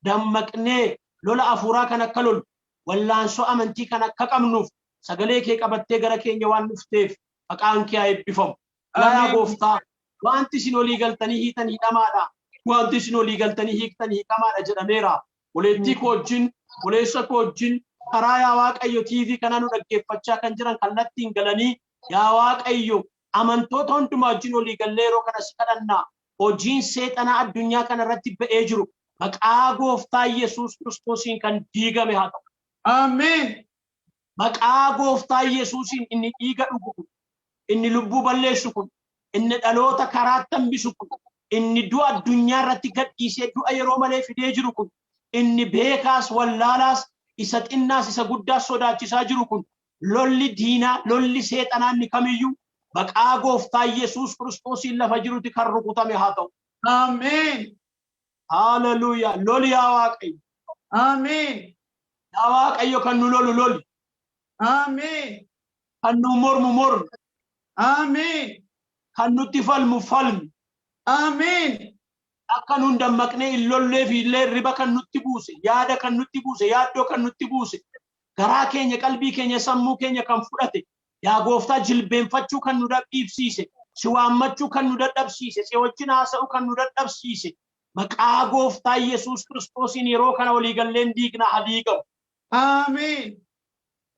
dammaqnee lola hafuuraa kan akka lollu, wallaansoo amantii kan akka qabnuuf sagalee kee qabattee gara keenya waan dhufteef maqaan kee haa eebbifamu. Yaa Gooftaa, wanti isin olii galtanii hiitan hidhamaadha. Wanti isin olii galtanii hiiktan hiikamaadha jedhameera. Obboleettii koo wajjin, obboleessa koo wajjin karaa yaa Waaqayyo TV kanaa nu dhaggeeffachaa kan jiran kallattiin galanii yaa Waaqayyo amantoota hundumaa wajjin olii gallee yeroo kana si kadhannaa. Hojiin seexanaa addunyaa kana irratti ba'ee jiru maqaa Gooftaa Yesuus Kiristoosiin kan diigame haa ta'u. Ameen. Maqaa Gooftaa Yesuusiin inni dhiiga dhugu kun, inni lubbuu balleessu kun, inni dhaloota karaatti hambisu kun, inni du'a addunyaa irratti gadhiisee du'a yeroo malee fidee jiru kun, inni beekaas wallaalaas isa xinnaas isa guddaas sodaachisaa jiru kun, lolli diinaa, lolli seexanaa inni kamiyyuu maqaa Gooftaa Yesuus Kiristoosiin lafa jirutti kan rukutame haa ta'u. Ameen. Haleluuyaa. Loli yaa Waaqayyo. Ameen. Yaa Waaqayyo, kan nu lolu loli. Ameen. Kan nu mormu mormi. Ameen. Kan nutti falmu falmi. Ameen. Akka nuun dammaqnee hin lollee fi illee riba kan nutti buuse, yaada kan nutti buuse, yaaddoo kan nutti buuse, garaa keenya, qalbii keenya, sammuu keenya kan fudhate, yaa Gooftaa, jilbeenfachuu kan nu dadhabsiise, si waammachuu kan nu dadhabsiise, si wajjin haasa'uu kan nu dadhabsiise, maqaa Gooftaa Yesuus Kiristoosiin yeroo kana walii galleen diignaa, haa diigamu. Ameen.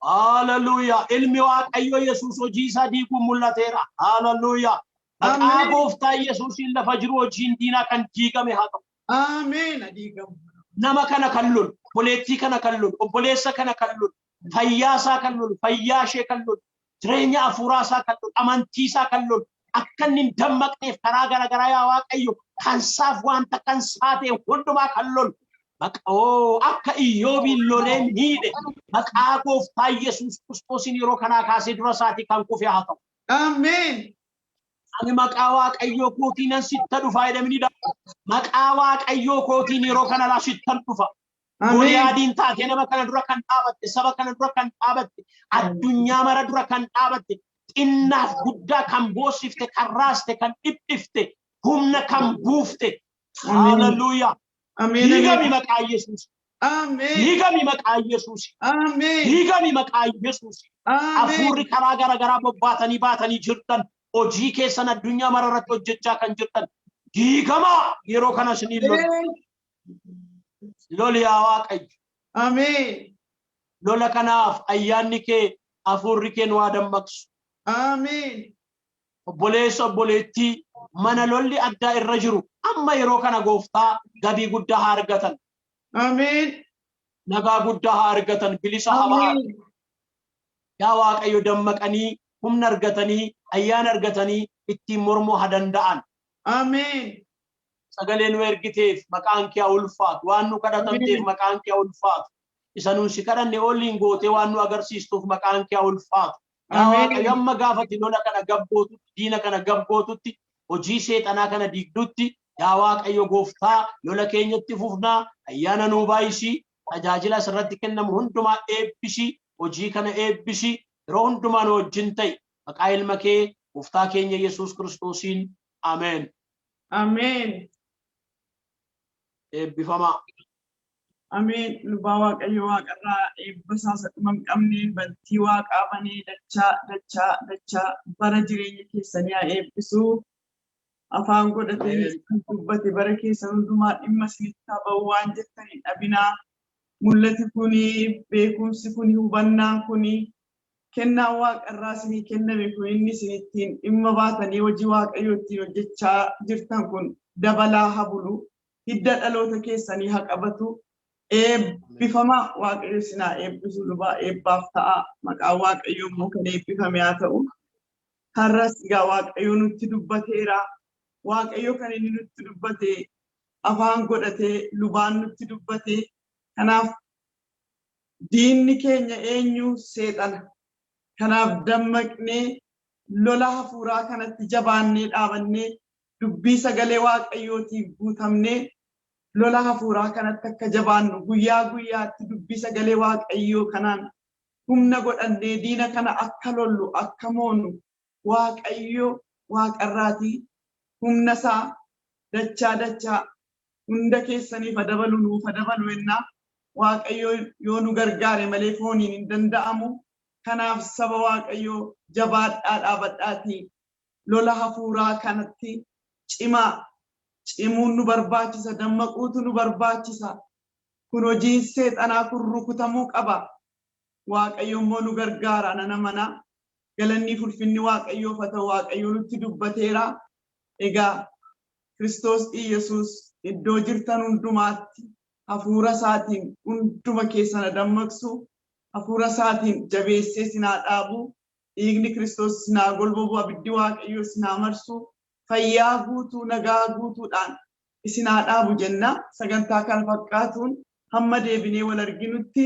Haleluuyaa. Ilmi Waaqayyoo Yesuus hojii isaa diiguun mul'ateera. Haleluuyaa. Maqaa Gooftaa Yesuusiin lafa jiru hojiin diinaa kan diigame haa ta'u. Ameen. Adiigamu. Nama kana kan lolu, obboleettii kana kan lolu, obboleessa kana kan lolu, fayyaa isaa kan lolu, fayyaa ishee kan lolu, jireenya hafuuraa isaa kan lolu, amantii isaa kan lolu, akka inni hin dammaqneef karaa garaagaraa yaa Waaqayyo kansaaf wanta kansaa ta'e hundumaa kan lolu. Maqaa akka Iyyoobiin lolee miidhe, maqaa Gooftaa Yesuus Kiristoosiin yeroo kanaa kaasee dura isaatii kan kufe haa ta'u. Ameen. Ani maqaa Waaqayyoo kootiin nan sitta dhufa jedhamini. Maqaa Waaqayyoo kootiin yeroo kana laa sittan dhufa. Ameen. Goliyaadiin taatee nama kana dura kan dhaabatte, saba kana dura kan dhaabatte, addunyaa mara dura kan dhaabatte, xinnaaf guddaa kan boossifte, kan raaste, kan dhiphifte, humna kan buufte. Ameen. Haleluuyaa. Ameen. Diigami maqaa Yesuus. Ameen. Diigami maqaa Yesuus. Ameen. Diigami maqaa Yesuus. Ameen. Hafuurri karaa gara garaa bobbaatanii baatanii jirtan, hojii keessan addunyaa mara irratti hojjechaa kan jirtan, diigamaa yeroo kana isiniin lolu. Loli yaa Waaqayyo. Ameen. Lola kanaaf ayyaanni kee, hafuurri kee nu haa dammaqsu. Ameen. Obboleessa, obboleettii mana lolli addaa irra jiru amma yeroo kana Gooftaa gabii guddaa haa argatan. Ameen. Nagaa guddaa haa argatan, bilisa haa ba'an. Ameen. Yaa Waaqayyo, dammaqanii humna argatanii, ayyaana argatanii ittiin mormuu haa danda'an. Ameen. Sagalee nu ergiteef maqaan kee haa ulfaatu. Waan nu kadhatamteef maqaan kee haa ulfaatu. Isa nuun si kadhanne oliin gootee waan nu agarsiistuuf maqaan kee haa ulfaatu. Yaa Waaqayyo, amma gaafati lola kana gabbootutti, diina kana gabbootutti, hojii seexanaa kana diigdutti, yaa Waaqayyo Gooftaa, lola keenyatti fufnaa. Ayyaana nuu baay'isii, tajaajila asirratti kennamu hundumaa eebbisii, hojii kana eebbisii, yeroo hundumaa nu wajjin ta'i. Maqaa ilma kee Gooftaa keenya Yesuus Kiristoosiin, ameen. Ameen. Eebbifamaa. Ameen. Lubaa, Waaqayyo waaqarraa eebba isaa isa dhuma hin qabneen bantii waaqaa banee dachaa dachaa dachaa bara jireenya keessanii haa eebbisu. Afaan godhatee dubbate bara keessan hundumaa dhimma isinitti haa ba'u waan jettan hin dhabinaa. Mul'ati kuni, beekumsi kuni, hubannaan kuni, kennaan waaqarraa isinii kenname kun inni isin ittiin dhimma baatanii hojii waaqayyoo ittiin hojjechaa jirtan kun dabalaa haa bulu. Hidda dhaloota keessanii haa qabatu. Eebbifamaa waaqayyo isin haa eebbisu lubaa eebbaaf ta'a. Maqaan waaqayyoo immoo kan eebbifame haa ta'u. Har'as egaa waaqayyo nutti dubbateera. Waaqayyo kan inni nutti dubbate afaan godhatee lubaan nutti dubbate. Kanaaf diinni keenya eenyu seexana. Kanaaf dammaqnee lola hafuuraa kanatti jabaannee dhaabannee dubbii sagalee waaqayyootiin guutamnee lola hafuuraa kanatti akka jabaannu guyyaa guyyaatti dubbii sagalee waaqayyoo kanaan humna godhannee diina kana akka lollu akka moonu waaqayyo waaqarraatii humna isaa dachaa dachaa hunda keessaniif haa dabalu nuuf haa dabalu jennaa waaqayyo yoo nu gargaare malee fooniin hin danda'amu. Kanaaf saba waaqayyoo jabaadhaa dhaabadhaatii lola hafuuraa kanatti cimaa cimuun nu barbaachisa dammaquutu nu barbaachisa. Kun hojiin seexanaa kun rukutamuu qaba. Waaqayyo immoo nu gargaara nana mana. Galanni fulfinni waaqayyoof haa ta'u waaqayyo nutti dubbateera. Egaa Kiristoos Iyyasuus iddoo jirtan hundumaatti hafuura isaatiin hunduma keessan dammaqsu hafuura isaatiin jabeessee isin haa dhaabu. Dhiigni Kiristoos isin haa golbobu abiddi waaqayyoo isin haa marsu. Fayyaa guutuu nagaa guutuudhaan isin haa dhaabu jenna. Sagantaa kana fakkaatuun hamma deebinee wal arginutti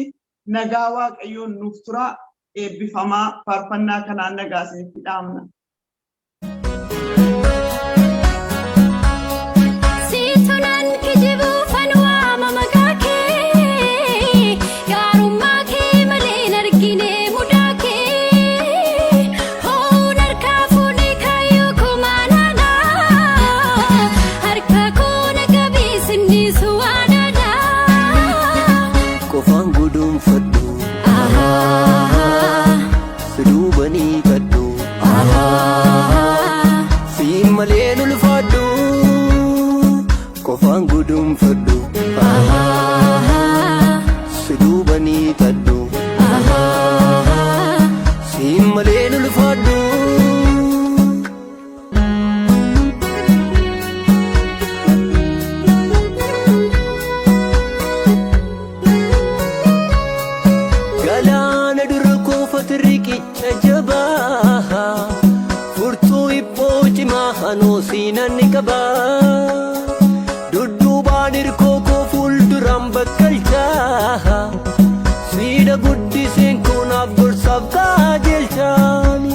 nagaa waaqayyoon nuuf turaa eebbifamaa faarfannaa kanaan nagaa isinitti dhaamna. Siitolaan kijibuufan waama maqaa kee gaarummaa kee malee hin argine mudaa kee ho'uun harkaa fuudhee kaayyoo kumaanaadha harka koo na qabeessinnisu waadaadha. Qofaan guduunfadhu si duubanii kadhu siin malee ulfaadhu qofaan guduunfadhu si duubanii kadhu siin malee ulfaadhu. Galaana dura koofatu riqicha jabaa furtuu hiphoo cimaa hanoo siinan ni qaba. Dudduubaan hirkoo koo fuulduraan bakkalchaa siidha guddiseen koonaaf gorsaaf qajeelchaani.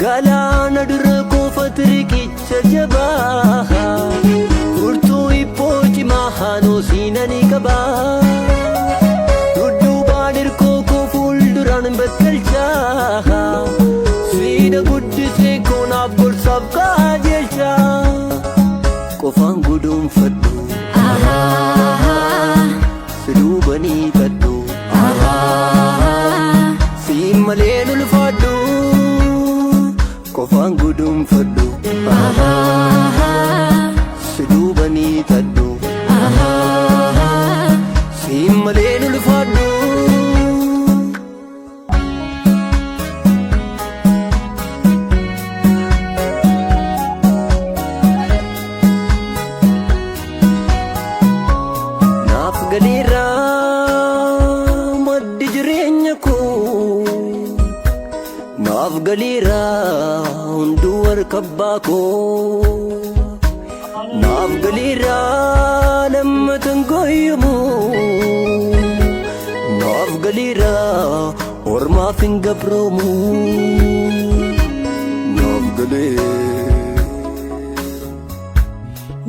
Galaana dura koofatu riqicha jabaa furtuu hiphoo cimaa hanoo siinan ni qaba. Dudduubaan hirkoo koo fuulduraan bakkalchaa siidha guddisee koonaaf gorsaaf qajeelchaa qofaan guduunfadhu si duubanii kadhu siin malee ulfaadhu qofaan guduunfadhu si duubanii kadhu siin malee ulfaadhu. Naaf galeera maddi jireenya koo naaf galeera hunduu harka abbaa koo naaf galeera lammatan gooyyamu naaf galeera ormaaf hin gabroomu naaf galeera.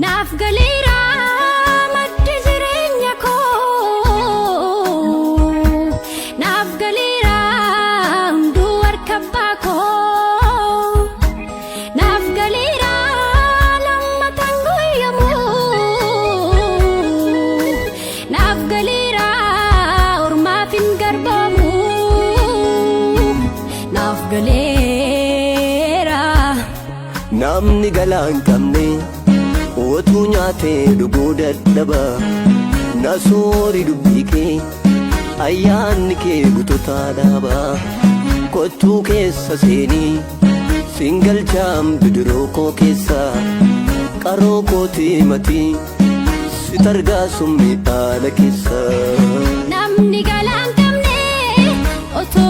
Naaf galeera maddi jireenya koo naaf galeera hunduu harka abbaa koo naaf galeera lammatan guyyamu naaf galeera ormaaf hin garbaamu naaf galeera. Naaf Namni galaa hin qabne otuu nyaatee dhuguu dadhaba. Na soori dubbii kee, ayyaanni kee bututaa dhaaba. Kottuu keessa seenii singalchaan bidiruu koo keessa, qaroo kootii matii si targaa summii haala keessa. Namni galaan qabne otoo.